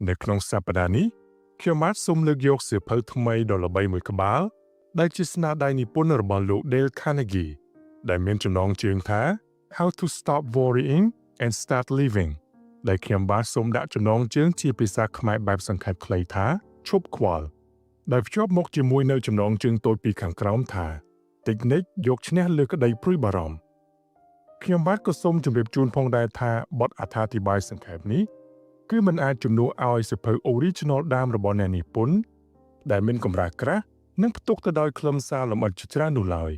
នៅក្នុងសប្តាហ៍នេះខ្ញុំបាទសូមលើកយកសៀវភៅថ្មីដ៏ល្បីមួយក្បាលដែលជាស្នាដៃនិពន្ធរបស់លោក Dale Carnegie ដែលមានចំណងជើងថា How to Stop Worrying and Start Living ដែលខ្ញុំបាទសូមដាក់ចំណងជើងជាភាសាខ្មែរបែបសង្ខេបខ្លីថាឈប់ខ្វល់ដែលភ្ជាប់មកជាមួយនៅចំណងជើងតូចពីខាងក្រោមថា តិចនិចយកឈ្នះលើក្តីព្រួយបារម្ភខ្ញុំបាទក៏សូមជម្រាបជូនផងដែរថាបទអត្ថាធិប្បាយសង្ខេបនេះគឺមិនអាចជំនួសឲ្យសៀវភៅ original ដើមរបស់អ្នកនិពន្ធដែលមានកម្រាស់ក្រាស់និងផ្ទុកទៅដោយខ្លឹមសារលម្អិតជាច្រើននោះឡើយ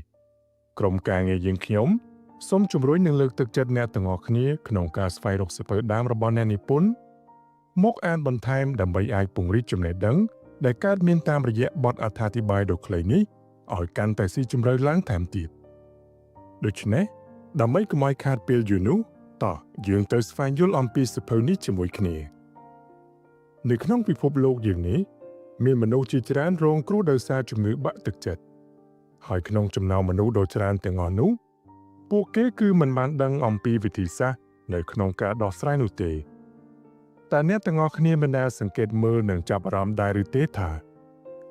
ក្រុមការងារយើងខ្ញុំសូមជំរុញនិងលើកទឹកចិត្តអ្នកទាំងអស់គ្នាក្នុងការស្វែងរកសៀវភៅដើមរបស់អ្នកនិពន្ធមកអានបន្ថែមដើម្បីអាចពង្រីកចំណេះដឹងដែលកើតមានតាមរយៈបទអត្ថាធិប្បាយដ៏ខ្លីនេះឲ្យកាន់តែស៊ីជម្រៅឡើងថែមទៀតដូច្នេះដើម្បីកុំឲ្យខាតពេលយូរនោះតោះយើងទៅស្វែងយល់អំពីសៀវភៅនេះជាមួយគ្នានៅក្នុងពិភពលោកយើងនេះមានមនុស្សជាច្រើនរងគ្រោះដោយសារជំងឺបាក់ទឹកចិត្តហើយក្នុងចំណោមមនុស្សដ៏ច្រើនទាំងអស់នោះពួកគេគឺមិនបានដឹងអំពីវិធីសាស្ត្រនៅក្នុងការដោះស្រាយនោះទេតើអ្នកទាំងអស់គ្នាមិនដែលសង្កេតមើលនិងចាប់អារម្មណ៍ដែរឬទេថា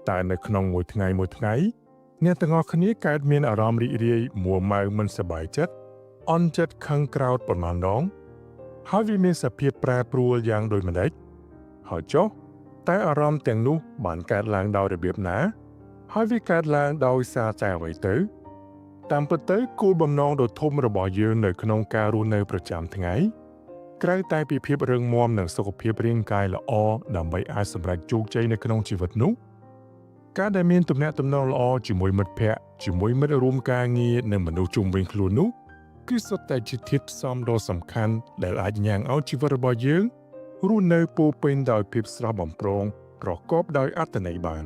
តើនៅក្នុងមួយថ្ងៃមួយថ្ងៃអ្នកទាំងអស់គ្នាកើតមានអារម្មណ៍រីករាយមួម៉ៅមិនសប្បាយចិត្តអន់ចិត្តខឹងក្រោធប៉ុន្មានដងហើយវាមានសភាពប្រែប្រួលយ៉ាងដូចម្តេចហើយចុះតើអារម្មណ៍ទាំងនោះបានកើតឡើងដោយរបៀបណា ហើយវាកើតឡើងដោយសារតែអ្វីទៅតាមពិតទៅគោលបំណងដ៏ធំរបស់យើងនៅក្នុងការរស់នៅប្រចាំថ្ងៃក្រៅតែពីភាពរឹងមាំនិងសុខភាពរាងកាយល្អដើម្បីអាចសម្រេចជោគជ័យនៅក្នុងជីវិតនោះការដែលមានទំនាក់ទំនងល្អជាមួយមិត្តភ័ក្តិជាមួយមិត្តរួមការងារនិងមនុស្សជុំវិញខ្លួននោះគឺសុទ្ធតែជាធាតុផ្សំដ៏សំខាន់ដែលអាចញ៉ាំងឲ្យជីវិតរបស់យើងរស់នៅពោរពេញដោយភាពស្រស់បំព្រងប្រកបដោយអត្ថន័យបាន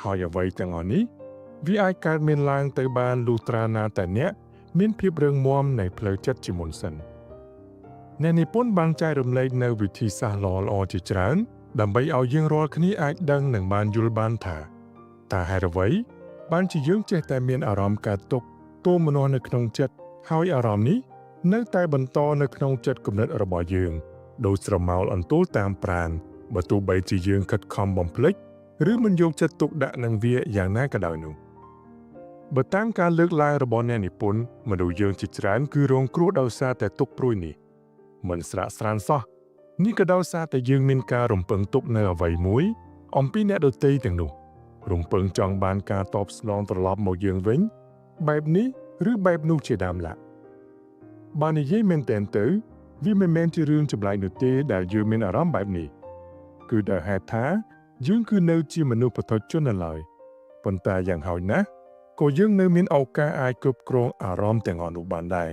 ហើយអ្វីទាំងអស់នេះវាអាចកើតមានឡើងទៅបានលុះត្រាណាតែអ្នកមានភាពរឹងមាំនៃផ្លូវចិត្តជាមុនសិនអ្នកនិពន្ធបានចែករំលែកនៅវិធីសាស្ត្រល្អៗជាច្រើន ដើម្បីឲ្យយើងរាល់គ្នាអាចដឹងនិងបានយល់បានថាតើហេតុអ្វីបានជាយើងចេះតែមានអារម្មណ៍កើតទុក្ខទោមនស្សនៅក្នុងចិត្តហើយអារម្មណ៍នេះនៅតែបន្តនៅក្នុងចិត្តគំនិតរបស់យើងដោយស្រមោលអន្ទោលតាមប្រាណបើទោះបីជាយើងខិតខំបំភ្លេចឬមិនយកចិត្តទុកដាក់នឹងវាយ៉ាងណាក៏ដោយនោះបើតាមការលើកឡើងរបស់អ្នកនិពន្ធមនុស្សយើងជាច្រើនគឺរងគ្រោះដោយសារតែទុក្ខព្រួយនេះមិនស្រាកស្រានសោះនេះក៏ដោយសារតែយើងមានការរំពឹងទុកនៅអ្វីមួយ អំពីអ្នកដទៃទាំងនោះ រំពឹងចង់បានការតបស្នងត្រឡប់មកយើងវិញ បែបនេះឬបែបនោះជាដើមឡាបើនិយាយមែនទែនទៅវាមិនមែនជារឿងចម្លែកនោះទេដែលយើងមានអារម្មណ៍បែបនេះគឺដោយហេតុថាយើងគឺនៅជាមនុស្សបុថុជននៅឡើយប៉ុន្តែយ៉ាងហោចណាស់ក៏យើងនៅមានឱកាសអាចគ្រប់គ្រងអារម្មណ៍ទាំងអស់នោះបានដែរ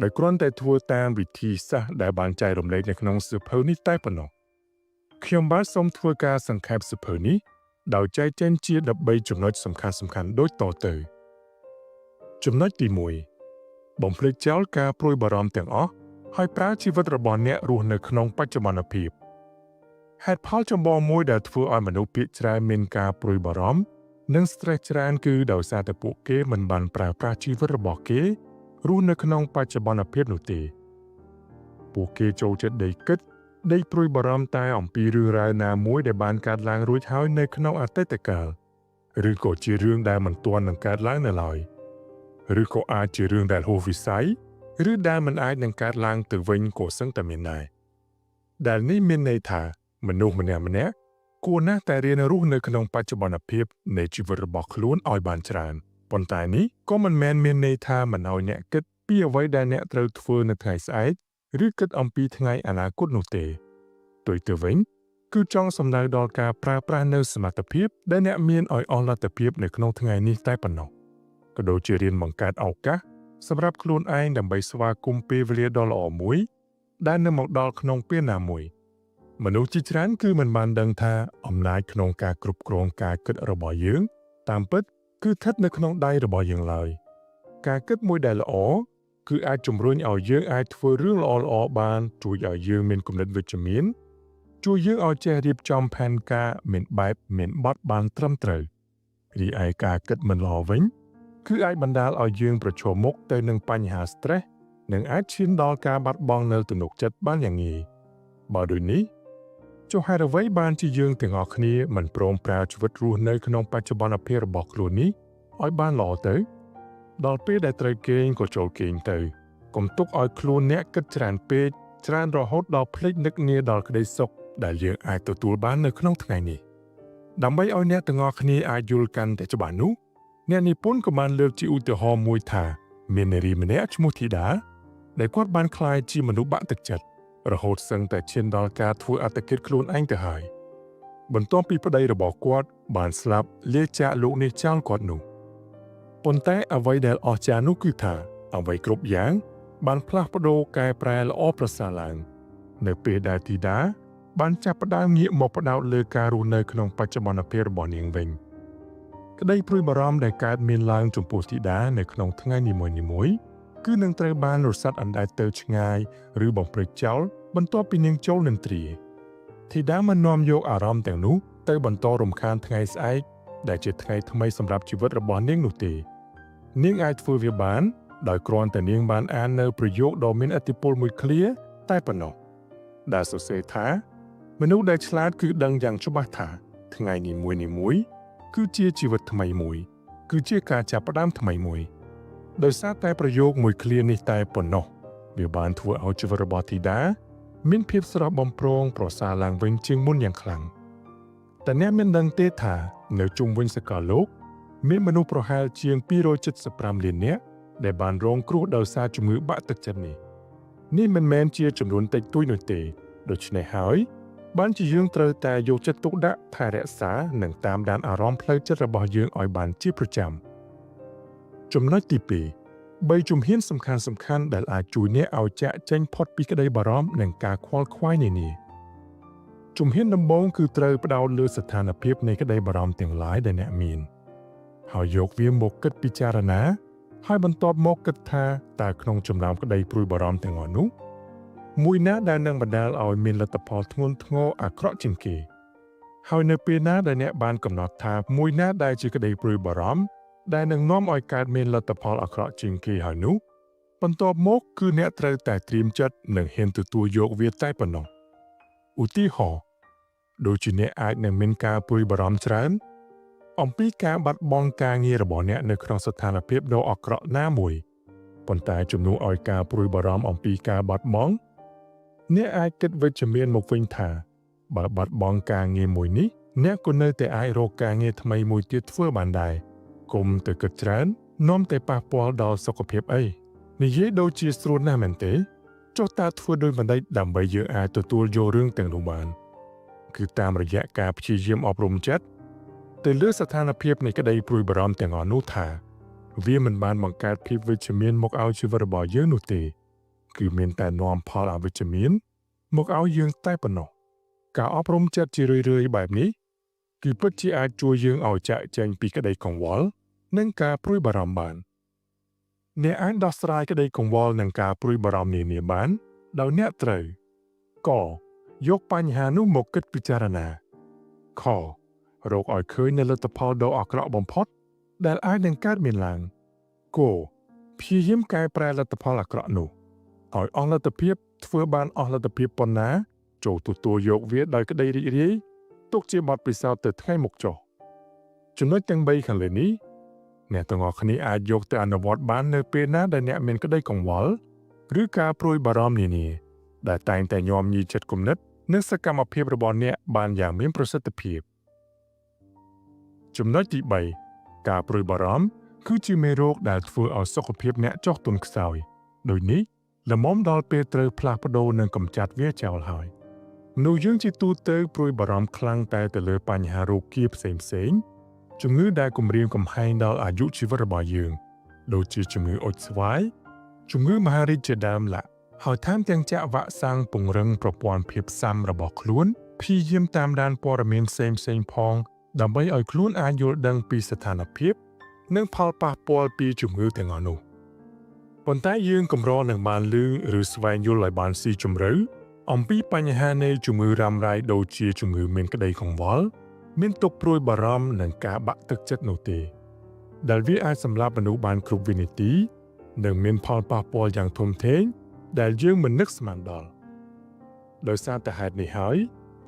ដោយគ្រាន់តែធ្វើតាមវិធីសាស្ត្រដែលបានចែករំលែកនៅក្នុងសៀវភៅនេះតែប៉ុណ្ណោះខ្ញុំបាទសូមធ្វើការសង្ខេបសៀវភៅនេះដោយចែកចេញជា13ចំណុចសំខាន់ៗដូចតទៅ ចំណុចទី1បំភ្លេចចោលការព្រួយបារម្ភទាំងអស់ហើយប្រើជីវិតរបស់អ្នករស់នៅក្នុងបច្ចុប្បន្នភាពហេតុផលចម្បងមួយដែលធ្វើឲ្យមនុស្សភាគច្រើនមានការព្រួយបារម្ភនិង stress ច្រើនគឺដោយសារតែពួកគេមិនបានប្រើប្រាស់ជីវិតរបស់គេរស់នៅក្នុងបច្ចុប្បន្នភាពនោះទេពួកគេចូលចិត្តដេកគិតដេកព្រួយបារម្ភតែអំពីរឿងរ៉ាវណាមួយដែលបានកើតឡើងរួចហើយនៅក្នុងអតីតកាលឬក៏ជារឿងដែលមិនទាន់នឹងកើតឡើងនៅឡើយឬក៏អាចជារឿងដែលហួសវិស័យឬដែលមិនអាចនឹងកើតឡើងទៅវិញក៏សឹងតែមានដែរដែលនេះមានន័យថាមនុស្សម្នាក់ម្នាក់គួរណាស់តែរៀនរស់នៅក្នុងបច្ចុប្បន្នភាពនៃជីវិតរបស់ខ្លួនឲ្យបានច្រើនប៉ុន្តែនេះក៏មិនមែនមានន័យថាមិនឲ្យអ្នកគិតពីអ្វីដែលអ្នកត្រូវធ្វើនៅថ្ងៃស្អែកឬគិតអំពីថ្ងៃអនាគតនោះទេផ្ទុយទៅវិញគឺចង់សំដៅដល់ការប្រើប្រាស់នៅសមត្ថភាពដែលអ្នកមានឲ្យអស់លទ្ធភាពនៅក្នុងថ្ងៃនេះតែប៉ុណ្ណោះក៏ដូចជារៀនបង្កើតឱកាសសម្រាប់ខ្លួនឯងដើម្បីស្វាគមន៍ពេលវេលាដ៏ល្អមួយដែលនឹងមកដល់ក្នុងពេលណាមួយមនុស្សជាច្រើនគឺមិនបានដឹងថាអំណាចក្នុងការគ្រប់គ្រងការគិតរបស់យើង តាមពិតគឺស្ថិតនៅក្នុងដៃរបស់យើងឡើយការគិតមួយដែលល្អគឺអាចជំរុញឲ្យយើងអាចធ្វើរឿងល្អៗបានជួយឲ្យយើងមានគំនិតវិជ្ជមានជួយយើងឲ្យចេះរៀបចំផែនការមានបែបមានបទបានត្រឹមត្រូវរីឯការគិតមិនល្អវិញគឺអាចបណ្ដាលឲ្យយើងប្រឈមមុខទៅនឹងបញ្ហា stress និងអាចឈានដល់ការបាត់បង់នៅទំនុកចិត្តបានយ៉ាងងាយបើដូចនេះ ចុះហេតុអ្វីបានជាយើងទាំងអស់គ្នាមិនព្រមប្រើជីវិតរស់នៅក្នុងបច្ចុប្បន្នភាពរបស់ខ្លួននេះឲ្យបានល្អទៅ ដល់ពេលដែលត្រូវគេងក៏ចូលគេងទៅកុំទុកឲ្យខ្លួនអ្នកគិតច្រើនពេកច្រើនរហូតដល់ភ្លេចនឹកនាដល់ក្តីសុខដែលយើងអាចទទួលបាននៅក្នុងថ្ងៃនេះដើម្បីឲ្យអ្នកទាំងអស់គ្នាអាចយល់កាន់តែច្បាស់នោះអ្នកនិពន្ធក៏បានលើកជាឧទាហរណ៍មួយថាមាននារីម្នាក់ឈ្មោះធីតាដែលគាត់បានក្លាយជាមនុស្សបាក់ទឹកចិត្តរហូតសឹងតែឈានដល់ការធ្វើអត្តឃាតខ្លួនឯងទៅហើយបន្ទាប់ពីប្តីរបស់គាត់បានស្លាប់លាចាកលោកនេះចោលគាត់នោះប៉ុន្តែអ្វីដែលអស្ចារ្យនោះគឺថាអ្វីគ្រប់យ៉ាង បានផ្លាស់ប្ដូរកែប្រែល្អប្រសើរឡើង នៅពេលដែលធីតាបានចាប់ផ្ដើមងាកមកផ្ដោតលើការរស់នៅក្នុងបច្ចុប្បន្នភាពរបស់នាងវិញក្តីព្រួយបារម្ភដែលកើតមានឡើងចំពោះធីតានៅក្នុងថ្ងៃនីមួយៗគឺនឹងត្រូវបានរសាត់អណ្ដែតទៅឆ្ងាយឬបំភ្លេចចោលបន្ទាប់ពីនាងចូលនិន្ទ្រាធីតាមិននាំយកអារម្មណ៍ទាំងនោះទៅបន្តរំខានថ្ងៃស្អែកដែលជាថ្ងៃថ្មីសម្រាប់ជីវិតរបស់នាងនោះទេ នាងអាចធ្វើវាបានដោយគ្រាន់តែនាងបានអាននៅប្រយោគដ៏មានឥទ្ធិពលមួយឃ្លាតែប៉ុណ្ណោះដែលសរសេរថា មនុស្សដែលឆ្លាតគឺដឹងយ៉ាងច្បាស់ថា ថ្ងៃនីមួយៗគឺជាជីវិតថ្មីមួយ គឺជាការចាប់ផ្ដើមថ្មីមួយដោយសារតែប្រយោគមួយឃ្លានេះតែប៉ុណ្ណោះវាបានធ្វើឲ្យជីវិតរបស់ធីតាមានភាពស្រស់បំព្រងប្រសើរឡើងវិញជាងមុនយ៉ាងខ្លាំងតែអ្នកមានដឹងទេថានៅជុំវិញសកលលោក មានមនុស្សប្រហែលជាង275លាននាក់ដែលបានរងគ្រោះដោយសារជំងឺបាក់ទឹកចិត្តនេះនេះមិនមែនជាចំនួនតិចតួចនោះទេដូច្នេះហើយបានជាយើងត្រូវតែយកចិត្តទុកដាក់ថែរក្សានិងតាមដានអារម្មណ៍ផ្លូវចិត្តរបស់យើងឲ្យបានជាប្រចាំចំណុចទី2បីជំហានសំខាន់សំខាន់ដែលអាចជួយអ្នកឲ្យចាកចេញផុតពីក្តីបារម្ភនិងការខ្វល់ខ្វាយនានាជំហានដំបូងគឺត្រូវផ្ដោតលើស្ថានភាពនៃក្តីបារម្ភទាំងឡាយដែលអ្នកមានហើយយកវាមកគិតពិចារណាហើយបន្ទាប់មកគិតថាតើក្នុងចំណោមក្តីព្រួយបារម្ភទាំងអស់នោះមួយណាដែលនឹងបណ្ដាលឲ្យមានលទ្ធផលធ្ងន់ធ្ងរអាក្រក់ជាងគេហើយនៅពេលណាដែលអ្នកបានកំណត់ថាមួយណាដែលជាក្តីព្រួយបារម្ភដែលនឹងនាំឲ្យកើតមានលទ្ធផលអាក្រក់ជាងគេហើយនោះបន្ទាប់មកគឺអ្នកត្រូវតែត្រៀមចិត្តនិងហ៊ានទទួលយកវាតែប៉ុណ្ណោះឧទាហរណ៍ដូចជាអ្នកអាចនឹងមានការព្រួយបារម្ភច្រើនអំពីការបាត់បង់ការងាររបស់អ្នកនៅក្នុងស្ថានភាពដ៏អាក្រក់ណាមួយប៉ុន្តែជំនួសឲ្យការព្រួយបារម្ភអំពីការបាត់បង់អ្នកអាចគិតវិជ្ជមានមកវិញថាបើបាត់បង់ការងារមួយនេះអ្នកក៏នៅតែអាចរកការងារថ្មីមួយទៀតធ្វើបានដែរគុំទៅគិតច្រើននាំតែប៉ះពាល់ដល់សុខភាពអីនិយាយដូចជាស្រួលណាស់មែនទេចុះតើធ្វើដូចម្តេចដើម្បីយើងអាចទទួលយករឿងទាំងនោះបានគឺតាមរយៈការព្យាយាមអប់រំចិត្តទៅលើស្ថានភាពនៃក្តីព្រួយបារម្ភទាំងអស់នោះថាវាមិនបានបង្កើតភាពវិជ្ជមានមកឲ្យជីវិតរបស់យើងនោះទេគឺមានតែនាំផលអវិជ្ជមានមកឲ្យយើងតែប៉ុណ្ណោះការអប់រំចិត្តជារឿយៗបែបនេះគឺពិតជាអាចជួយយើងឲ្យចាកចេញពីក្តីកង្វល់និងការព្រួយបារម្ភបានអ្នកអាចដោះស្រាយក្តីកង្វល់និងការព្រួយបារម្ភនានាបានដោយអ្នកត្រូវកយកបញ្ហានោះមកគិតពិចារណាខរកឲ្យឃើញនូវលទ្ធផលដ៏អាក្រក់បំផុតដែលអាចនឹងកើតមានឡើងគព្យាយាមកែប្រែលទ្ធផលអាក្រក់នោះឲ្យអស់លទ្ធភាពធ្វើបានអស់លទ្ធភាពប៉ុណ្ណាចូលទទួលយកវាដោយក្តីរីករាយទុកជាបទពិសោធន៍ទៅថ្ងៃមុខចុះចំណុចទាំង3ខាងលើនេះអ្នកទាំងអស់គ្នាអាចយកទៅអនុវត្តបាននៅពេលណាដែលអ្នកមានក្តីកង្វល់ឬការព្រួយបារម្ភនានាដែលតែងតែញោមញីចិត្តគំនិតនិងសកម្មភាពរបស់អ្នកបានយ៉ាងមានប្រសិទ្ធភាពចំណុចទី3ការព្រួយបារម្ភគឺជាមេរោគដែលធ្វើឲ្យសុខភាពអ្នកចុះទន់ខ្សោយដូចនេះល្មមដល់ពេលត្រូវផ្លាស់ប្ដូរនិងកម្ចាត់វាចោលហើយមនុស្សយើងជាទូទៅព្រួយបារម្ភខ្លាំងតែទៅលើបញ្ហារោគាផ្សេងផ្សេងជំងឺដែលគំរាមកំហែងដល់អាយុជីវិតរបស់យើងដូចជាជំងឺអុចស្វាយជំងឺមហារីកជាដើមឡាហើយថែមទាំងចាក់វ៉ាក់សាំងពង្រឹងប្រព័ន្ធភាពស៊ាំរបស់ខ្លួនព្យាយាមតាមដានព័ត៌មានផ្សេងផ្សេងផងដើម្បីឲ្យខ្លួនអាចយល់ដឹងពីស្ថានភាពនិងផលប៉ះពាល់ពីជំងឺទាំងអស់នោះប៉ុន្តែយើងកម្រនឹងបានឮឬស្វែងយល់ឲ្យបានស៊ីជម្រៅអំពីបញ្ហានៃជំងឺរ៉ាំរ៉ៃដូចជាជំងឺមានក្តីកង្វល់មានទុក្ខព្រួយបារម្ភនិងការបាក់ទឹកចិត្តនោះទេដែលវាអាចសម្លាប់មនុស្សបានគ្រប់វិនាទីនិងមានផលប៉ះពាល់យ៉ាងធំធេងដែលយើងមិននឹកស្មានដល់ដោយសារតែហេតុនេះហើយ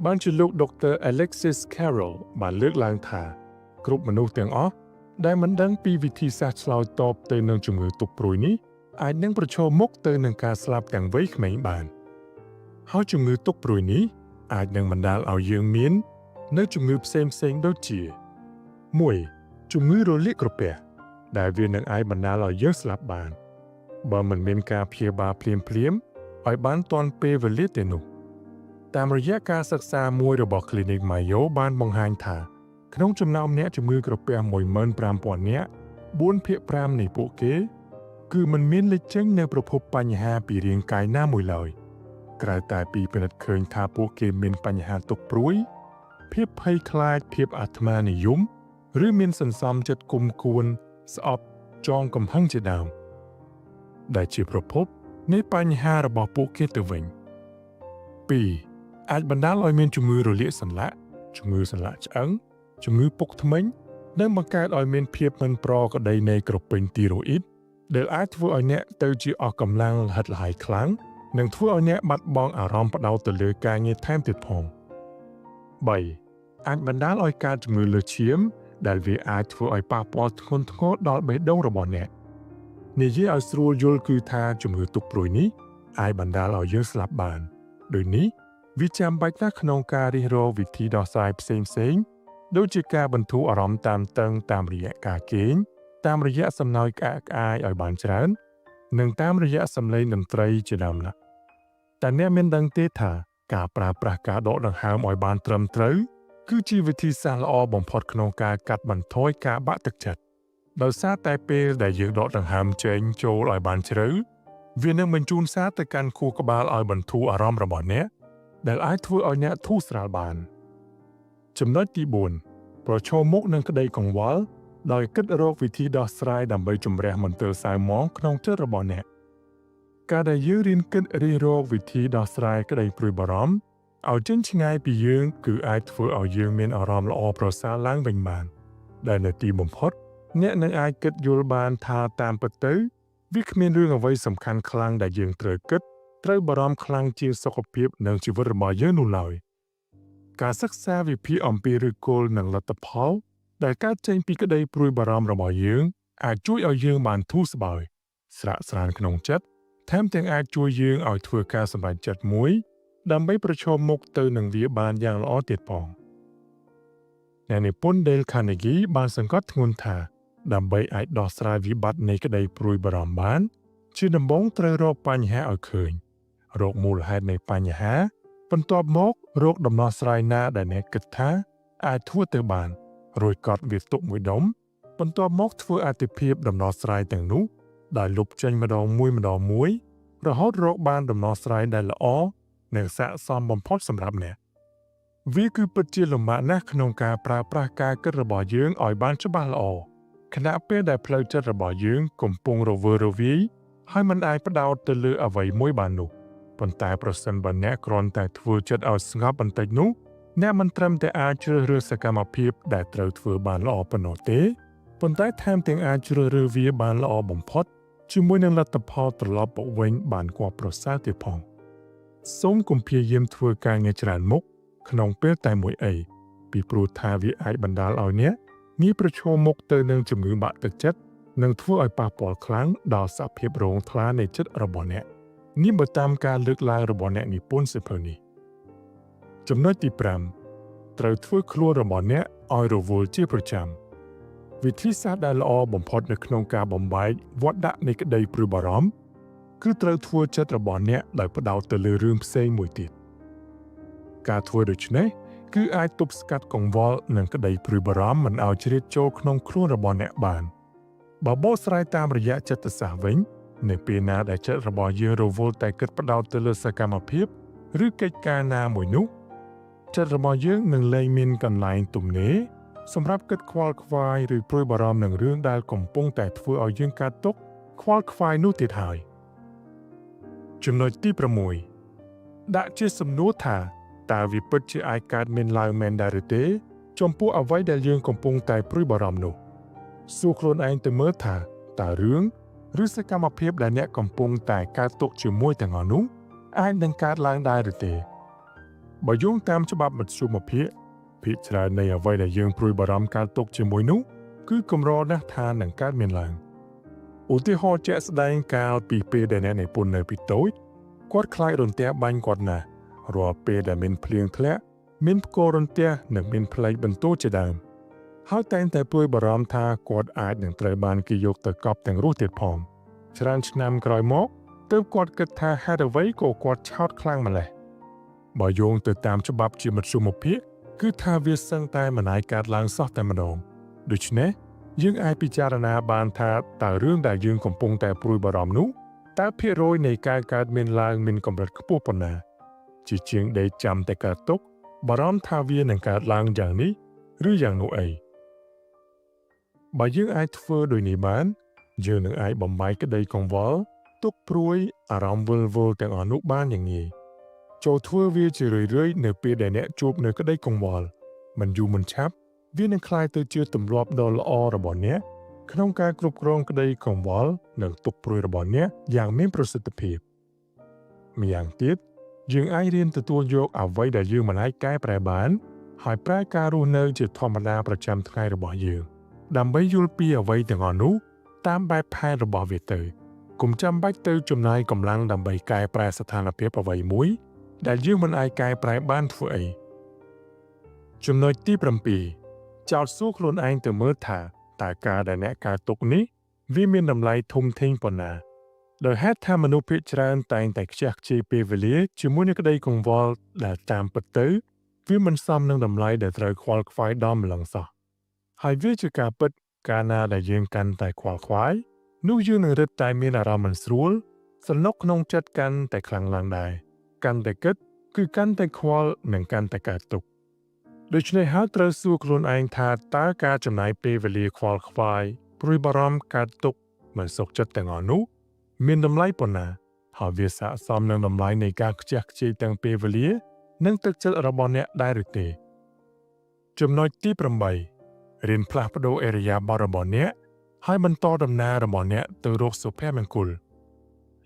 បានជាលោក Dr. Alexis Carrel បានលើកឡើងថាគ្រប់មនុស្សទាំងអស់ដែលមិនដឹងពីវិធីសាស្ត្រឆ្លើយតបទៅនឹងជំងឺទុក្ខព្រួយនេះអាចនឹងប្រឈមមុខទៅនឹងការស្លាប់ទាំងវ័យក្មេងបានហើយជំងឺទុក្ខព្រួយនេះអាចនឹងបណ្ដាលឲ្យយើងមាន នៅជំងឺផ្សេងៗដូចជា1ជំងឺរលាកក្រពះដែលវានឹងអាចបណ្ដាលឲ្យយើងស្លាប់បានបើមិនមានការព្យាបាលភ្លាមៗឲ្យបានទាន់ពេលវេលាទេនោះតាមរយៈការសិក្សាមួយរបស់ Clinic Mayo បានបង្ហាញថាក្នុងចំណោមអ្នកជំងឺក្រពះ15,000នាក់4ភាគ5នៃពួកគេ គឺមិនមានលេចចេញនៅប្រភពបញ្ហាពីរាងកាយណាមួយឡើយក្រៅតែពីពិនិត្យឃើញថាពួកគេមានបញ្ហាទុក្ខព្រួយភាពភ័យខ្លាចភាពអាត្មានិយមឬមានសន្សំចិត្តគុំគួនស្អប់ចងកំហឹងជាដើមដែលជាប្រភពនៃបញ្ហារបស់ពួកគេទៅវិញ2អាចបណ្ដាលឲ្យមានជំងឺរលាកសន្លាក់ជំងឺសន្លាក់ឆ្អឹងជំងឺពុកធ្មេញនិងបង្កើតឲ្យមានភាពមិនប្រក្រតីនៃក្រពេញទីរ៉ូអ៊ីតដែលអាចធ្វើឲ្យអ្នកទៅជាអស់កម្លាំងលហិតលហាយខ្លាំងនិងធ្វើឲ្យអ្នកបាត់បង់អារម្មណ៍ផ្ដោតទៅលើការងារថែមទៀតផង3អាចបណ្ដាលឲ្យកើតជំងឺលើសឈាមដែលវាអាចធ្វើឲ្យប៉ះពាល់ធ្ងន់ធ្ងរដល់បេះដូងរបស់អ្នកនិយាយឲ្យស្រួលយល់គឺថាជំងឺទុក្ខព្រួយនេះអាចបណ្ដាលឲ្យយើងស្លាប់បានដូចនេះវាចាំបាច់ណាស់ក្នុងការរិះរកវិធីដោះស្រាយផ្សេងៗដូចជាការបន្ធូរអារម្មណ៍តានតឹងតាមរយៈការគេងតាមរយៈសំណោយក្អាកក្អាយឲ្យបានច្រើននិងតាមរយៈសំឡេងតន្ត្រីជាដើមណាតែអ្នកមានដឹងទេថាការប្រើប្រាស់ការដកដង្ហើមឲ្យបានត្រឹមត្រូវគឺជាវិធីសាស្ត្រល្អបំផុតក្នុងការកាត់បន្ថយការបាក់ទឹកចិត្តដោយសារតែពេលដែលយើងដកដង្ហើមចេញចូលឲ្យបានជ្រៅវានឹងបញ្ជូនសារទៅកាន់ខួរក្បាលឲ្យបន្ធូរអារម្មណ៍របស់អ្នកដែលអាចធ្វើឲ្យអ្នកធូរស្រាលបានចំណុចទី4ប្រឈមមុខនឹងក្តីកង្វល់ដោយគិតរកវិធីដោះស្រាយដើម្បីជំរះមន្ទិលសៅហ្មងក្នុងចិត្តរបស់អ្នកការដែលយើងរៀនគិតរិះរកវិធីដោះស្រាយក្តីព្រួយបារម្ភឲ្យចេញឆ្ងាយពីយើងគឺអាចធ្វើឲ្យយើងមានអារម្មណ៍ល្អប្រសើរឡើងវិញបានដែលនៅទីបំផុតអ្នកនឹងអាចគិតយល់បានថាតាមពិតទៅវាគ្មានរឿងអ្វីសំខាន់ខ្លាំងដែលយើងត្រូវគិតត្រូវបារម្ភខ្លាំងជាងសុខភាពនិងជីវិតរបស់យើងនោះឡើយការសិក្សាវិភាគអំពីឫសគល់និងលទ្ធផលដែលកើតចេញពីក្តីព្រួយបារម្ភរបស់យើងអាចជួយឲ្យយើងបានធូរស្បើយស្រាកស្រាន្តក្នុងចិត្តថែមទាំងអាចជួយយើងឲ្យធ្វើការសម្រេចចិត្តមួយដើម្បីប្រឈមមុខទៅនឹងវាបានយ៉ាងល្អទៀតផងអ្នកនិពន្ធ Dale Carnegie បានសង្កត់ធ្ងន់ថាដើម្បីអាចដោះស្រាយវិបត្តិនៃក្តីព្រួយបារម្ភបានជាដំបូងត្រូវរកបញ្ហាឲ្យឃើញរកមូលហេតុនៃបញ្ហាបន្ទាប់មករកដំណោះស្រាយណាដែលអ្នកគិតថាអាចធ្វើទៅបានរួចកត់វាទុកមួយដុំបន្ទាប់មកធ្វើអាទិភាពដំណោះស្រាយទាំងនោះដោយលុបចេញម្ដងមួយម្ដងមួយរហូតរកបានដំណោះស្រាយដែលល្អនិងស័ក្តិសមបំផុតសម្រាប់អ្នកវាគឺពិតជាលំបាកណាស់ក្នុងការប្រើប្រាស់ការគិតរបស់យើងឲ្យបានច្បាស់ល្អខណៈពេលដែលផ្លូវចិត្តរបស់យើងកំពុងរវើរវាយហើយមិនអាចផ្ដោតទៅលើអ្វីមួយបាននោះប៉ុន្តែប្រសិនបើអ្នកគ្រាន់តែធ្វើចិត្តឲ្យស្ងប់បន្តិចនោះអ្នកមិនត្រឹមតែអាចជ្រើសរើសសកម្មភាពដែលត្រូវធ្វើបានល្អប៉ុណ្ណោះទេប៉ុន្តែថែមទាំងអាចជ្រើសរើសវាបានល្អបំផុតជាមួយនឹងលទ្ធផលត្រឡប់មកវិញបានគួរប្រសើរទៀតផងសូមកុំព្យាយាមធ្វើការងារច្រើនមុខក្នុងពេលតែមួយអីពីព្រោះថាវាអាចបណ្ដាលឲ្យអ្នកងាយប្រឈមមុខទៅនឹងជំងឺបាក់ទឹកចិត្តនិងធ្វើឲ្យប៉ះពាល់ខ្លាំងដល់សភាពរងថ្លានៃចិត្តរបស់អ្នកនេះបើតាមការលើកឡើងរបស់អ្នកនិពន្ធសៀវភៅនេះចំណុចទី5ត្រូវធ្វើខ្លួនរបស់អ្នកឲ្យរវល់ជាប្រចាំវិធីសាស្ត្រដែលល្អបំផុតនៅក្នុងការបំបែកវដ្តនៃក្តីព្រួយបារម្ភគឺត្រូវធ្វើចិត្តរបស់អ្នកដោយផ្ដោតទៅលើរឿងផ្សេងមួយទៀតការធ្វើដូច្នេះគឺអាចទប់ស្កាត់កង្វល់និងក្តីព្រួយបារម្ភមិនឲ្យជ្រៀតចូលក្នុងខ្លួនរបស់អ្នកបានបើបកស្រាយតាមរយៈចិត្តសាស្ត្រវិញនៅពេលណាដែលចិត្តរបស់យើងរវល់តែគិតផ្ដោតទៅលើសកម្មភាពឬកិច្ចការណាមួយនោះចិត្តរបស់យើងនឹងលែងមានកន្លែងទំនេរសម្រាប់គិតខ្វល់ខ្វាយឬព្រួយបារម្ភនឹងរឿងដែលកំពុងតែធ្វើឲ្យយើងកើតទុក្ខខ្វល់ខ្វាយនោះទៀតហើយចំណុចទី6ដាក់ជាសំណួរថាតើវាពិតជាអាចកើតមានឡើងមែនដែរឬទេចំពោះអ្វីដែលយើងកំពុងតែព្រួយបារម្ភនោះសួរខ្លួនឯងទៅមើលថាតើរឿងឬសកម្មភាពដែលអ្នកកំពុងតែកើតទុក្ខជាមួយទាំងអស់នោះអាចនឹងកើតឡើងដែរឬទេ បើយោងតាមច្បាប់មធ្យមភាគភាគច្រើននៃអ្វីដែលយើងព្រួយបារម្ភកើតទុក្ខជាមួយនោះគឺកម្រណាស់ថានឹងកើតមានឡើងឧទាហរណ៍ជាក់ស្ដែងកាលពីពេលដែលអ្នកនិពន្ធនៅពីតូចគាត់ខ្លាចរន្ទះបាញ់គាត់ណាស់រាល់ពេលដែលមានភ្លៀងធ្លាក់មានផ្គររន្ទះនិងមានផ្លេកបន្ទោជាដើមហើយតែងតែព្រួយបារម្ភថាគាត់អាចនឹងត្រូវបានគេយកទៅកប់ទាំងរស់ទៀតផងច្រើនឆ្នាំក្រោយមកទើបគាត់គិតថាហេតុអ្វីក៏គាត់ឆោតខ្លាំងម្ល៉េះបើយោងទៅតាមច្បាប់ជាមធ្យមភាគគឺថាវាសឹងតែមិនអាចកើតឡើងសោះតែម្ដងដូច្នេះយើងអាចពិចារណាបានថាតើរឿងដែលយើងកំពុងតែព្រួយបារម្ភនោះតើភាគរយនៃការកើតមានឡើងមានកម្រិតខ្ពស់ប៉ុណ្ណាជាជាងដេកចាំតែកើតទុក្ខបារម្ភថាវានឹងកើតឡើងយ៉ាងនេះឬយ៉ាងនោះអីបើយើងអាចធ្វើដូចនេះបានយើងនឹងអាចបំបែកក្តីកង្វល់ទុក្ខព្រួយអារម្មណ៍វិលវល់ទាំងអស់នោះបានយ៉ាងងាយចូលធ្វើវាជារឿយៗនៅពេលដែលអ្នកជួបនៅក្តីកង្វល់មិនយូរមិនឆាប់វានឹងក្លាយទៅជាទម្លាប់ដ៏ល្អរបស់អ្នកក្នុងការគ្រប់គ្រងក្តីកង្វល់និងទុក្ខព្រួយរបស់អ្នកយ៉ាងមានប្រសិទ្ធភាពម្យ៉ាងទៀតយើងអាចរៀនទទួលយកអ្វីដែលយើងមិនអាចកែប្រែបានហើយប្រែការរស់នៅជាធម្មតាប្រចាំថ្ងៃរបស់យើងដើម្បីយល់ពីអ្វីទាំងអស់នោះតាមបែបផែនរបស់វាទៅកុំចាំបាច់ទៅចំណាយកម្លាំងដើម្បីកែប្រែស្ថានភាពអ្វីមួយដែលយើងមិនអាចកែប្រែបានធ្វើអីចំណុចទី7ចោទសួរខ្លួនឯងទៅមើលថាតើការដែលអ្នកកើតទុក្ខនេះវាមានតម្លៃធំធេងប៉ុណ្ណាដោយហេតុថាមនុស្សភាគច្រើនតែងតែខ្ជះខ្ជាយពេលវេលាជាមួយនឹងក្តីកង្វល់ដែលតាមពិតទៅវាមិនសមនឹងតម្លៃដែលត្រូវខ្វល់ខ្វាយដល់ម្លឹងសោះហើយវាជាការពិតកាលណាដែលយើងកាន់តែខ្វល់ខ្វាយនោះយើងនឹងរឹតតែមានអារម្មណ៍មិនស្រួលស្រណុកក្នុងចិត្តកាន់តែខ្លាំងឡើងដែរកាន់តែគិតគឺកាន់តែខ្វល់និងកាន់តែកើតទុក្ខដូច្នេះហើយត្រូវសួរខ្លួនឯងថាតើការចំណាយពេលវេលាខ្វល់ខ្វាយព្រួយបារម្ភកើតទុក្ខមិនសុខចិត្តទាំងអស់នោះមានតម្លៃប៉ុណ្ណាហើយវាស័ក្តិសមនឹងតម្លៃនៃការខ្ជះខ្ជាយទាំងពេលវេលានិងទឹកចិត្តរបស់អ្នកដែរឬទេចំណុចទី8រៀនផ្លាស់ប្ដូរឥរិយាបថរបស់អ្នកហើយបន្តដំណើររបស់អ្នកទៅរកសុភមង្គល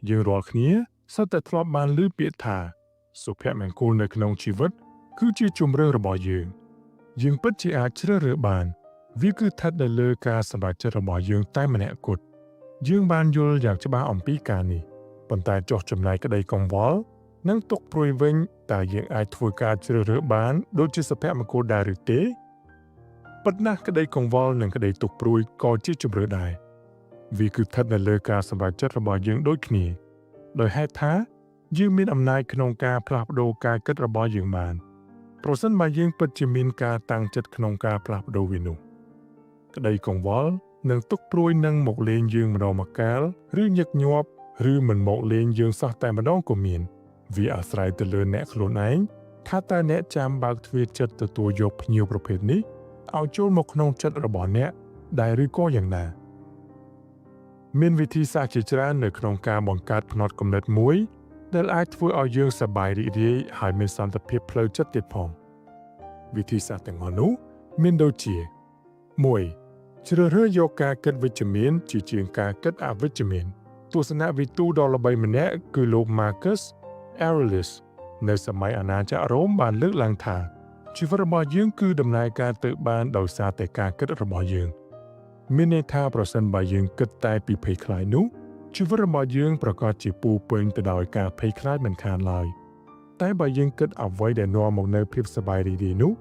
យើងរាល់គ្នាសុទ្ធតែធ្លាប់បានឮពាក្យថាសុភមង្គលនៅក្នុងជីវិតគឺជាជំរឿនរបស់យើងយើងពិតជាអាចជ្រើសរើសបានវាគឺស្ថិតនៅលើការសម្រេចចិត្តរបស់យើងតែម្នាក់គត់យើងបានយល់យ៉ាងច្បាស់អំពីការនេះប៉ុន្តែចុះចំណែកក្តីកង្វល់និងទុក្ខព្រួយវិញតើយើងអាចធ្វើការជ្រើសរើសបានដូចជាសុភមង្គលដែរឬទេពិតណាស់ក្តីកង្វល់និងក្តីទុក្ខព្រួយក៏ជាជំរឿដែរវាគឺស្ថិតនៅលើការសម្រេចចិត្តរបស់យើងដូចគ្នាដោយហេតុថាយើងមានអំណាចក្នុងការផ្លាស់ប្ដូរការគិតរបស់យើងបានប្រសិនបើយើងពិតជាមានការតាំងចិត្តក្នុងការផ្លាស់ប្ដូរវានោះក្តីកង្វល់និងទុក្ខព្រួយនឹងមកលេងយើងម្ដងម្កាលឬញឹកញាប់ឬមិនមកលេងយើងសោះតែម្ដងក៏មានវាអាស្រ័យទៅលើអ្នកខ្លួនឯងថាតើអ្នកចាំបើកទ្វារចិត្តទទួលយកភ្ញៀវប្រភេទនេះឲ្យចូលមកក្នុងចិត្តរបស់អ្នកដែរឬក៏យ៉ាងណាមានវិធីសាស្ត្រជាច្រើននៅក្នុងការបង្កើតផ្នត់គំនិតមួយដែលអាចធ្វើឲ្យយើងសប្បាយរីករាយហើយមានសន្តិភាពផ្លូវចិត្តទៀតផងវិធីសាស្ត្រទាំងអស់នោះមានដូចជា1ជ្រើសរើសយកការគិតវិជ្ជមានជាជាងការគិតអវិជ្ជមានទស្សនវិទូដ៏ល្បីម្នាក់គឺលោក Marcus Aurelius នៅសម័យអាណាចក្ររ៉ូមបានលើកឡើងថាជីវិតរបស់យើងគឺដំណើរការទៅបានដោយសារតែការគិតរបស់យើងមានន័យថាប្រសិនបើយើងគិតតែពីភ័យខ្លាចនោះជីវិតរបស់យើងប្រកាសជាពោពេញទៅដោយការភ័យខ្លាចមិនខានឡើយតែបើយើងគិតអ្វីដែលនាំមកនូវភាពសប្បាយរីករាយនោះ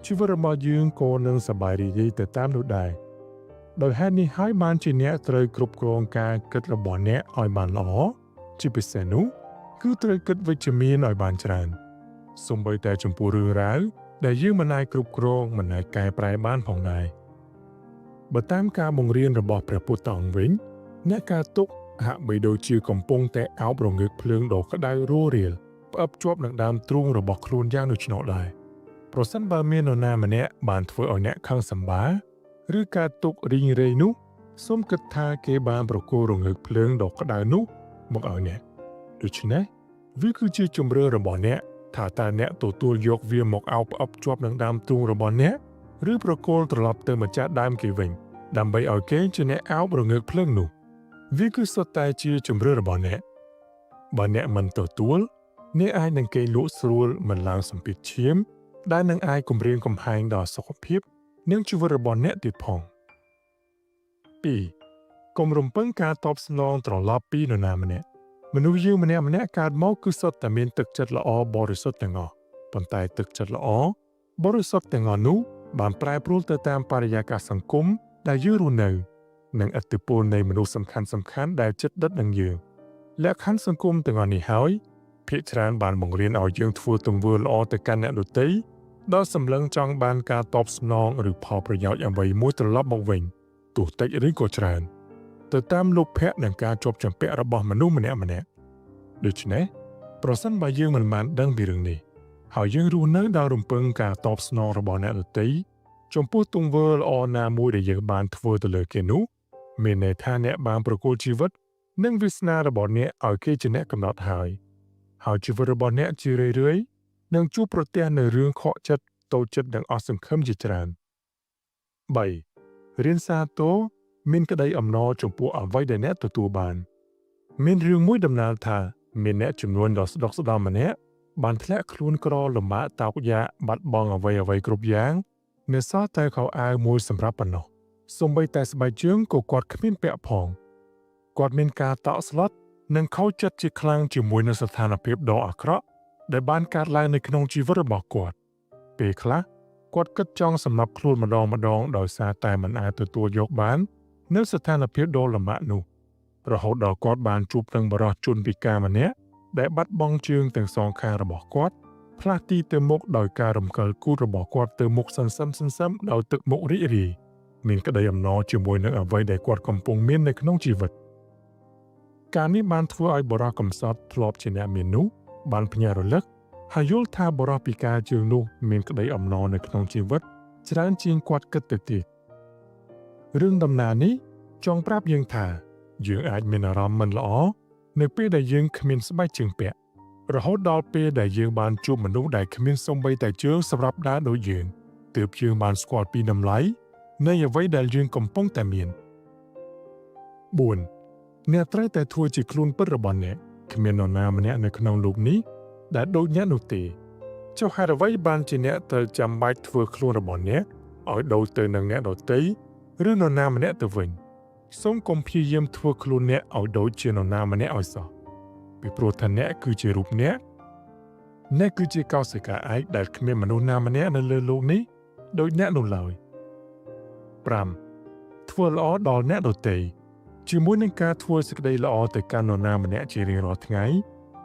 ជីវិតរបស់យើងក៏នឹងសប្បាយរីករាយទៅតាមនោះដែរដោយហេតុនេះហើយបានជាអ្នកត្រូវគ្រប់គ្រងការគិតរបស់អ្នកឲ្យបានល្អជាពិសេសនោះគឺត្រូវគិតវិជ្ជមានឲ្យបានច្រើនសូម្បីតែចំពោះរឿងរ៉ាវដែលយើងមិនអាចគ្រប់គ្រងមិនអាចកែប្រែបានផងដែរបើតាមការបង្រៀនរបស់ព្រះពុទ្ធអង្គវិញអ្នកកើតទុក្ខហាក់បីដូចជាកំពុងតែអោបរងើកភ្លើងដ៏ក្តៅរោរាលផ្អឹបជាប់នឹងដើមទ្រូងរបស់ខ្លួនយ៉ាងដូច្នោះដែរប្រសិនបើមាននរណាម្នាក់បានធ្វើឲ្យអ្នកខឹងសម្បាឬកើតទុក្ខរីងរៃនោះសូមគិតថាគេបានប្រគល់រងើកភ្លើងដ៏ក្តៅនោះមកឲ្យអ្នកដូច្នេះវាគឺជាជំរឿរបស់អ្នកថាតើអ្នកទទួលយកវាមកអោបផ្អឹបជាប់នឹងដើមទ្រូងរបស់អ្នកឬប្រគល់ត្រឡប់ទៅម្ចាស់ដើមគេវិញដើម្បីឲ្យគេជាអ្នកអោបរងើកភ្លើងនោះវាគឺសុទ្ធតែជាជំរឿរបស់អ្នកបើអ្នកមិនទទួល អ្នកអាចនឹងគេងលក់ស្រួលមិនឡើងសម្ពាធឈាម ដែលនឹងអាចគំរាមកំហែងដល់សុខភាពនិងជីវិតរបស់អ្នកទៀតផង2កុំរំពឹងការតបស្នងត្រឡប់ពីនរណាម្នាក់មនុស្សយើងម្នាក់ម្នាក់កើតមកគឺសុទ្ធតែមានទឹកចិត្តល្អបរិសុទ្ធទាំងអស់ប៉ុន្តែទឹកចិត្តល្អបរិសុទ្ធទាំងអស់នោះបានប្រែប្រួលទៅតាមបរិយាកាសសង្គមដែលយើងរស់នៅ និងឥទ្ធិពលនៃមនុស្សសំខាន់សំខាន់ដែលជិតដិតនឹងយើងលក្ខខណ្ឌសង្គមទាំងអស់នេះហើយភាគច្រើនបានបង្រៀនឲ្យយើងធ្វើទង្វើល្អទៅកាន់អ្នកដទៃដល់សម្លឹងចង់បានការតបស្នងឬផលប្រយោជន៍អ្វីមួយត្រឡប់មកវិញទោះតិចឬក៏ច្រើនទៅតាមលោភៈនិងការជាប់ជំពាក់របស់មនុស្សម្នាក់ម្នាក់ដូច្នេះប្រសិនបើយើងមិនបានដឹងពីរឿងនេះហើយយើងរស់នៅដោយរំពឹងការតបស្នងរបស់អ្នកដទៃចំពោះទង្វើល្អណាមួយដែលយើងបានធ្វើទៅលើគេនោះមានន័យថាអ្នកបានប្រគល់ជីវិតនិងវាសនារបស់អ្នកឲ្យគេជាអ្នកកំណត់ហើយហើយជីវិតរបស់អ្នកជារឿយៗនឹងជួបប្រទះនៅរឿងខកចិត្តតូចចិត្តនិងអស់សង្ឃឹមជាច្រើន3រៀនសាទរមានក្តីអំណរចំពោះអ្វីដែលអ្នកទទួលបាន មានរឿងមួយដំណាលថាមានអ្នកចំនួនដ៏ស្ដុកស្ដំម្នាក់បានធ្លាក់ខ្លួនក្រលំបាកតោកយ៉ាកបាត់បង់អ្វីអ្វីគ្រប់យ៉ាងនៅសល់តែខោអាវមួយសម្រាប់ប៉ុណ្ណោះសូម្បីតែស្បែកជើងក៏គាត់គ្មានពាក់ផងគាត់មានការតក់ស្លុតនិងខូចចិត្តជាខ្លាំងជាមួយនឹងស្ថានភាពដ៏អាក្រក់ដែលបានកើតឡើងនៅក្នុងជីវិតរបស់គាត់ពេលខ្លះគាត់គិតចង់សម្លាប់ខ្លួនម្ដងម្ដងដោយសារតែមិនអាចទទួលយកបាននៅស្ថានភាពដ៏លំបាកនោះរហូតដល់គាត់បានជួបនឹងបុរសជនពិការម្នាក់ដែលបាត់បង់ជើងទាំងសងខាងរបស់គាត់ផ្លាស់ទីទៅមុខដោយការរំកិលគូទរបស់គាត់ទៅមុខសន្សឹមសន្សឹមដោយទឹកមុខរីករាយមានក្តីអំណរជាមួយនឹងអ្វីដែលគាត់កំពុងមាននៅក្នុងជីវិតការនេះបានធ្វើឲ្យបុរសកំសត់ធ្លាប់ជាអ្នកមាននោះបានភ្ញាក់រលឹកហើយយល់ថាបុរសពិការជើងនោះមានក្តីអំណរនៅក្នុងជីវិតច្រើនជាងគាត់គិតទៅទៀតរឿងដំណាលនេះចង់ប្រាប់យើងថាយើងអាចមានអារម្មណ៍មិនល្អនៅពេលដែលយើងគ្មានស្បែកជើងពាក់រហូតដល់ពេលដែលយើងបានជួបមនុស្សដែលគ្មានសូម្បីតែជើងសម្រាប់ដើរដូចយើងទើបយើងបានស្គាល់ពីតម្លៃនៃអ្វីដែលយើងកំពុងតែមាន4អ្នកត្រូវតែធ្វើជាខ្លួនពិតរបស់អ្នកគ្មាននរណាម្នាក់នៅក្នុងលោកនេះដែលដូចអ្នកនោះទេចុះហេតុអ្វីបានជាអ្នកត្រូវចាំបាច់ធ្វើខ្លួនរបស់អ្នកឲ្យដូចទៅនឹងអ្នកដទៃឬនរណាម្នាក់ទៅវិញសូមកុំព្យាយាមធ្វើខ្លួនអ្នកឲ្យដូចជានរណាម្នាក់ឲ្យសោះពីព្រោះថាអ្នកគឺជារូបអ្នកអ្នកគឺជាកោសិកាឯកដែលគ្មានមនុស្សណាម្នាក់នៅលើលោកនេះដូចអ្នកនោះឡើយ5ធ្វើល្អដល់អ្នកដទៃជាមួយនឹងការធ្វើសេចក្តីល្អទៅកាន់នរណាម្នាក់ជារៀងរាល់ថ្ងៃ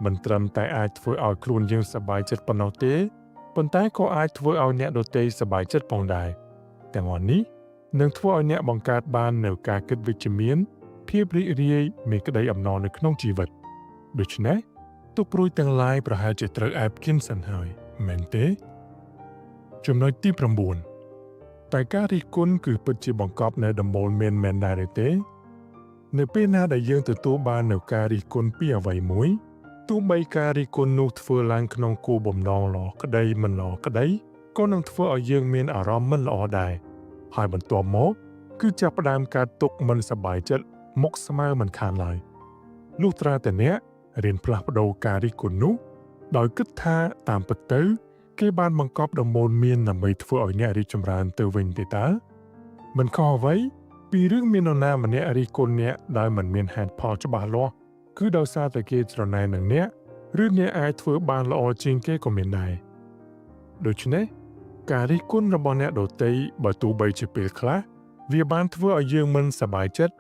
មិនត្រឹមតែអាចធ្វើឲ្យខ្លួនយើងសប្បាយចិត្តប៉ុណ្ណោះទេប៉ុន្តែក៏អាចធ្វើឲ្យអ្នកដទៃសប្បាយចិត្តផងដែរទាំងអស់នេះនឹងធ្វើឲ្យអ្នកបង្កើតបាននូវការគិតវិជ្ជមានភាពរីករាយមានក្តីអំណរនៅក្នុងជីវិតដូច្នេះទុក្ខព្រួយទាំងឡាយប្រហែលជាត្រូវអែបគិនសិនហើយមែនទេចំណុចទី9តែការរិះគន់គឺពិតជាបង្កប់នៅដំបូន្មានមែនដែរឬទេនៅពេលណាដែលយើងទទួលបាននូវការរិះគន់ពីអ្វីមួយទោះបីការរិះគន់នោះធ្វើឡើងក្នុងគោលបំណងល្អក្តីមិនល្អក្តីក៏នឹងធ្វើឲ្យយើងមានអារម្មណ៍មិនល្អដែរហើយបន្ទាប់មកគឺចាប់ផ្ដើមកើតទុក្ខមិនសប្បាយចិត្តមុខស្មៅមិនខានឡើយលុះត្រាតែអ្នករៀនផ្លាស់ប្ដូរការរិះគន់នោះដោយគិតថាតាមពិតទៅគេបានបង្កប់ដំបូន្មានដើម្បីធ្វើឲ្យអ្នករីកចម្រើនទៅវិញទេតើមិនខុសអ្វីពីរឿងមាននរណាម្នាក់រិះគន់អ្នកដោយមិនមានហេតុផលច្បាស់លាស់គឺដោយសារតែគេច្រណែននឹងអ្នកឬអ្នកអាចធ្វើបានល្អជាងគេក៏មានដែរដូច្នេះការរិះគន់របស់អ្នកដទៃបើទោះបីជាពេលខ្លះវាបានធ្វើឲ្យយើងមិនសប្បាយចិត្ត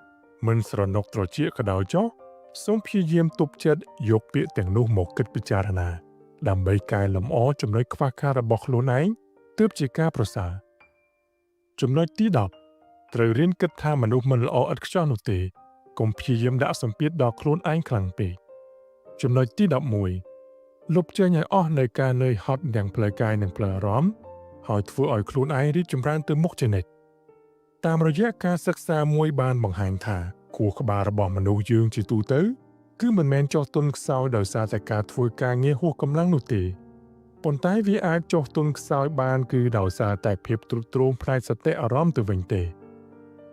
មិនស្រណុកត្រចៀកក៏ដោយចុះសូមព្យាយាមទប់ចិត្តយកពាក្យទាំងនោះមកគិតពិចារណាដើម្បីកែលម្អចំណុចខ្វះខាតរបស់ខ្លួនឯងទើបជាការប្រសើរចំណុចទី10ត្រូវរៀនគិតថាមនុស្សមិនល្អឥតខ្ចោះនោះទេកុំព្យាយាមដាក់សម្ពាធដល់ខ្លួនឯងខ្លាំងពេកចំណុចទី11លុបចេញឲ្យអស់នៅការនឿយហត់ទាំងផ្លូវកាយនិងផ្លូវអារម្មណ៍ហើយធ្វើឲ្យខ្លួនឯងរីកចម្រើនទៅមុខជានិច្ចតាមរយៈការសិក្សាមួយបានបង្ហាញថាខួរក្បាលរបស់មនុស្សយើងជាទូទៅគឺមិនមែនចុះទន់ខ្សោយដោយសារតែការធ្វើការងារហួសកម្លាំងនោះទេប៉ុន្តែវាអាចចុះទន់ខ្សោយបានគឺដោយសារតែភាពទ្រុឌទ្រោមផ្នែកសតិអារម្មណ៍ទៅវិញទេ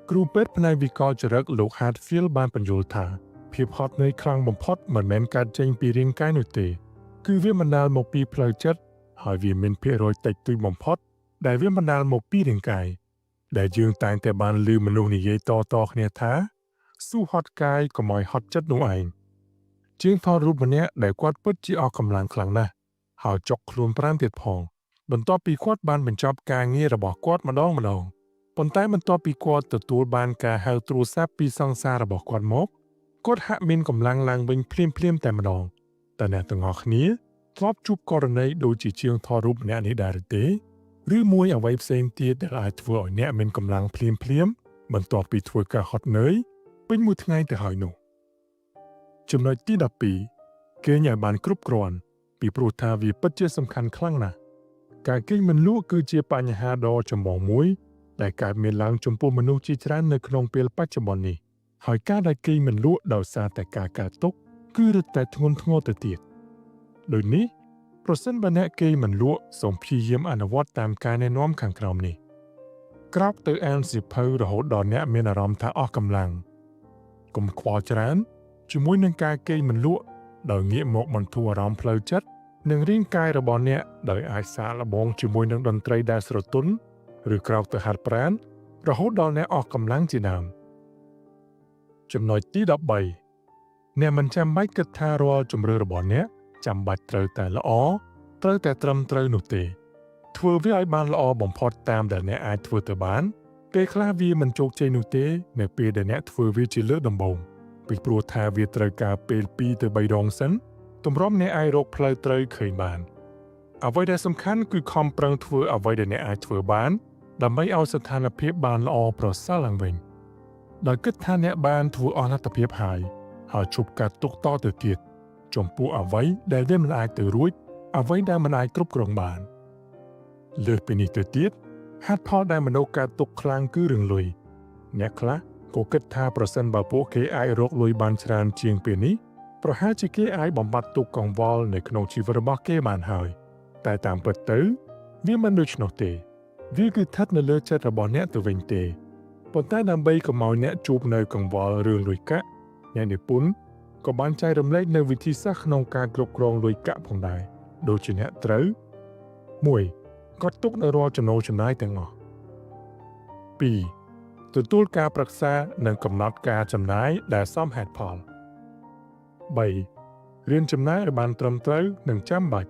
គ្រូពេទ្យផ្នែកវិកលចរិតលោក Hatfield បានពន្យល់ថាភាពហត់នឿយខ្លាំងបំផុតមិនមែនកើតចេញពីរាងកាយនោះទេ គឺវាបណ្ដាលមកពីផ្លូវចិត្តហើយវាមានភាគរយតិចតួចបំផុតដែលវាបណ្ដាលមកពីរាងកាយដែលយើងតែងតែបានឮមនុស្សនិយាយតៗគ្នាថាស៊ូហត់កាយកុំឲ្យហត់ចិត្តនោះឯងជាងថតរូបម្នាក់ដែលគាត់ពិតជាអស់កម្លាំងខ្លាំងណាស់ហើយចុកខ្លួនប្រាណទៀតផងបន្ទាប់ពីគាត់បានបញ្ចប់ការងាររបស់គាត់ម្ដងម្ដងប៉ុន្តែបន្ទាប់ពីគាត់ទទួលបានការហៅទូរស័ព្ទពីសង្សាររបស់គាត់មកគាត់ហាក់មានកម្លាំងឡើងវិញភ្លាមៗតែម្ដងតើអ្នកទាំងអស់គ្នាធ្លាប់ជួបករណីដូចជាជាងថតរូបម្នាក់នេះដែរឬទេឬមួយអ្វីផ្សេងទៀតដែលអាចធ្វើឲ្យអ្នកមានកម្លាំងភ្លាមភ្លាមៗបន្ទាប់ពីធ្វើការហត់នឿយពេញមួយថ្ងៃទៅហើយនោះចំណុចទី12គេងឲ្យបានគ្រប់គ្រាន់ពីព្រោះថាវាពិតជាសំខាន់ខ្លាំងណាស់ការគេងមិនលក់គឺជាបញ្ហាដ៏ចម្បងមួយដែលកើតមានឡើងចំពោះមនុស្សជាច្រើននៅក្នុងពេលបច្ចុប្បន្ននេះហើយការដែលគេងមិនលក់ដោយសារតែការកើតទុក្ខគឺរឹតតែធ្ងន់ធ្ងរទៅទៀតដូចនេះប្រសិនបើអ្នកគេងមិនលក់សូមព្យាយាមអនុវត្តតាមការណែនាំខាងក្រោមនេះក្រោកទៅអានសៀវភៅរហូតដល់អ្នកមានអារម្មណ៍ថាអស់កម្លាំងកុំខ្វល់ច្រើនជាមួយនឹងការគេងមិនលក់ដោយងាកមកបន្ធូរអារម្មណ៍ផ្លូវចិត្តនិងរាងកាយរបស់អ្នកដោយអាចសាកល្បងជាមួយនឹងតន្ត្រីដែលស្រទន់ឬក្រោកទៅហាត់ប្រាណរហូតដល់អ្នកអស់កម្លាំងជាដើមចំណុចទី13អ្នកមិនចាំបាច់គិតថារាល់ជម្រើសរបស់អ្នកចាំបាច់ត្រូវតែល្អត្រូវតែត្រឹមត្រូវនោះទេធ្វើវាឲ្យបានល្អបំផុតតាមដែលអ្នកអាចធ្វើទៅបានពេលខ្លះវាមិនជោគជ័យនោះទេនៅពេលដែលអ្នកធ្វើវាជាលើកដំបូងពីព្រោះថាវាត្រូវការពេល2ទៅ3ដងសិនទម្រាំអ្នកអាចរកផ្លូវត្រូវឃើញបានអ្វីដែលសំខាន់គឺខំប្រឹងធ្វើអ្វីដែលអ្នកអាចធ្វើបានដើម្បីឲ្យស្ថានភាពបានល្អប្រសើរឡើងវិញដោយគិតថាអ្នកបានធ្វើអស់លទ្ធភាពហើយហើយឈប់ការទុកតទៅទៀតចំពោះអ្វីដែលវាមិនអាចទៅរួចអ្វីដែលមិនអាចគ្រប់គ្រងបានលើសពីនេះទៅទៀតហេតុផលដែលមនុស្សកើតទុក្ខខ្លាំងគឺរឿងលុយអ្នកខ្លះក៏គិតថាប្រសិនបើពួកគេអាចរកលុយបានច្រើនជាងពេលនេះប្រហែលជាគេអាចបំបត្តិទុក្ខកង្វល់នៅក្នុងជីវិតរបស់គេបានហើយតែតាមពិតទៅវាមិនដូច្នោះទេវាគឺស្ថិតនៅលើចិត្តរបស់អ្នកទៅវិញទេប៉ុន្តែដើម្បីកុំឲ្យអ្នកជួបនៅកង្វល់រឿងលុយកាក់អ្នកនិពន្ធក៏បានចែករំលែកនៅវិធីសាស្ត្រក្នុងការគ្រប់គ្រងលុយកាក់ផងដែរដូចជាអ្នកត្រូវ1កត់ទុកនៅរាល់ចំណូលចំណាយទាំងអស់2ទទួលការប្រឹក្សានិងកំណត់ការចំណាយដែលសមហេតុផល3រៀនចំណាយឲ្យបានត្រឹមត្រូវនិងចាំបាច់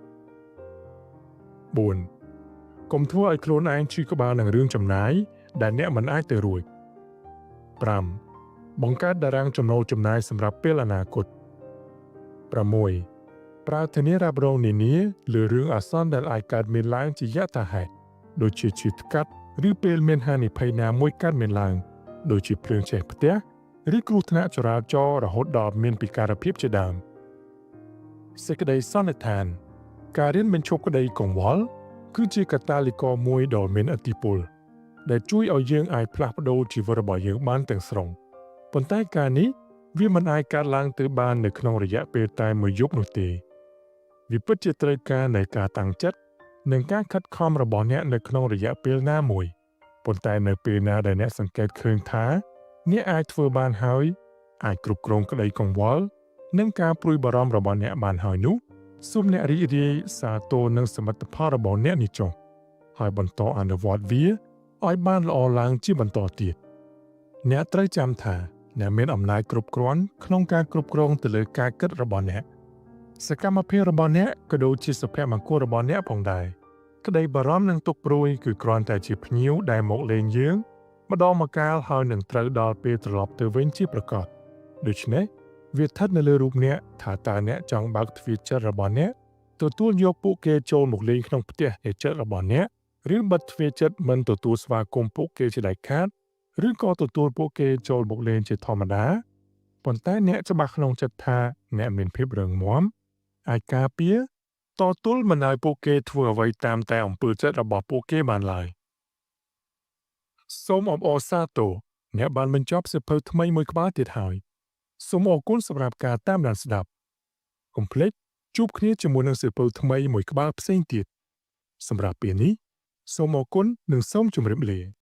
4កុំធ្វើឲ្យខ្លួនឯងឈឺក្បាលនឹងរឿងចំណាយដែលអ្នកមិនអាចទៅរួច5បង្កើតតារាងចំណូលចំណាយសម្រាប់ពេលអនាគត6ប្រើធានារ៉ាប់រងនានាលើរឿងអាសន្នដែលអាចកើតមានឡើងជាយថាហេតុដូចជាឈឺថ្កាត់ឬពេលមានហានិភ័យណាមួយកើតមានឡើងដូចជាភ្លើងឆេះផ្ទះឬគ្រោះថ្នាក់ចរាចរណ៍រហូតដល់មានពិការភាពជាដើមសេចក្តីសន្និដ្ឋានការរៀនបញ្ឈប់ក្តីកង្វល់គឺជាកត្តាលិករមួយដ៏មានឥទ្ធិពលដែលជួយឲ្យយើងអាចផ្លាស់ប្ដូរជីវិតរបស់យើងបានទាំងស្រុងប៉ុន្តែការនេះវាមិនអាចកើតឡើងទៅបាននៅក្នុងរយៈពេលតែមួយយប់នោះទេវាពិតជាត្រូវការនៃការតាំងចិត្តនិងការខិតខំរបស់អ្នកនៅក្នុងរយៈពេលណាមួយប៉ុន្តែនៅពេលណាដែលអ្នកសង្កេតឃើញថាអ្នកអាចធ្វើបានហើយអាចគ្រប់គ្រងក្តីកង្វល់និងការព្រួយបារម្ភរបស់អ្នកបានហើយនោះសូមអ្នករីករាយសាទរនឹងសមិទ្ធផលរបស់អ្នកនេះចុះហើយបន្តអនុវត្តវាឲ្យបានល្អឡើងជាបន្តទៀតអ្នកត្រូវចាំថាអ្នកមានអំណាចគ្រប់គ្រាន់ក្នុងការគ្រប់គ្រងទៅលើការគិតរបស់អ្នកសកម្មភាពរបស់អ្នកក៏ដូចជាសុភមង្គលរបស់អ្នកផងដែរក្តីបារម្ភនិងទុក្ខព្រួយគឺគ្រាន់តែជាភ្ញៀវដែលមកលេងយើងម្ដងម្កាលហើយនឹងត្រូវដល់ពេលត្រឡប់ទៅវិញជាប្រាកដដូច្នេះវាស្ថិតនៅលើរូបអ្នកថាតើអ្នកចង់បើកទ្វារចិត្តរបស់អ្នកទទួលយកពួកគេចូលមកលេងក្នុងផ្ទះនៃចិត្តរបស់អ្នកឬបិទទ្វារចិត្តមិនទទួលស្វាគមន៍ពួកគេជាដាច់ខាតឬក៏ទទួលពួកគេចូលមកលេងជាធម្មតាប៉ុន្តែអ្នកច្បាស់ក្នុងចិត្តថាអ្នកមានភាពរឹងមាំអាចការពារតទល់មិនឲ្យពួកគេធ្វើអ្វីតាមតែអំពើចិត្តរបស់ពួកគេបានឡើយសូមអបអរសាទរអ្នកបានបញ្ចប់សៀវភៅថ្មីមួយក្បាលទៀតហើយសូមអរគុណសម្រាប់ការតាមដានស្ដាប់កុំភ្លេចជួបគ្នាជាមួយនឹងសៀវភៅថ្មីមួយក្បាលផ្សេងទៀតសម្រាប់ពេលនេះសូមអរគុណនិងសូមជម្រាបលា។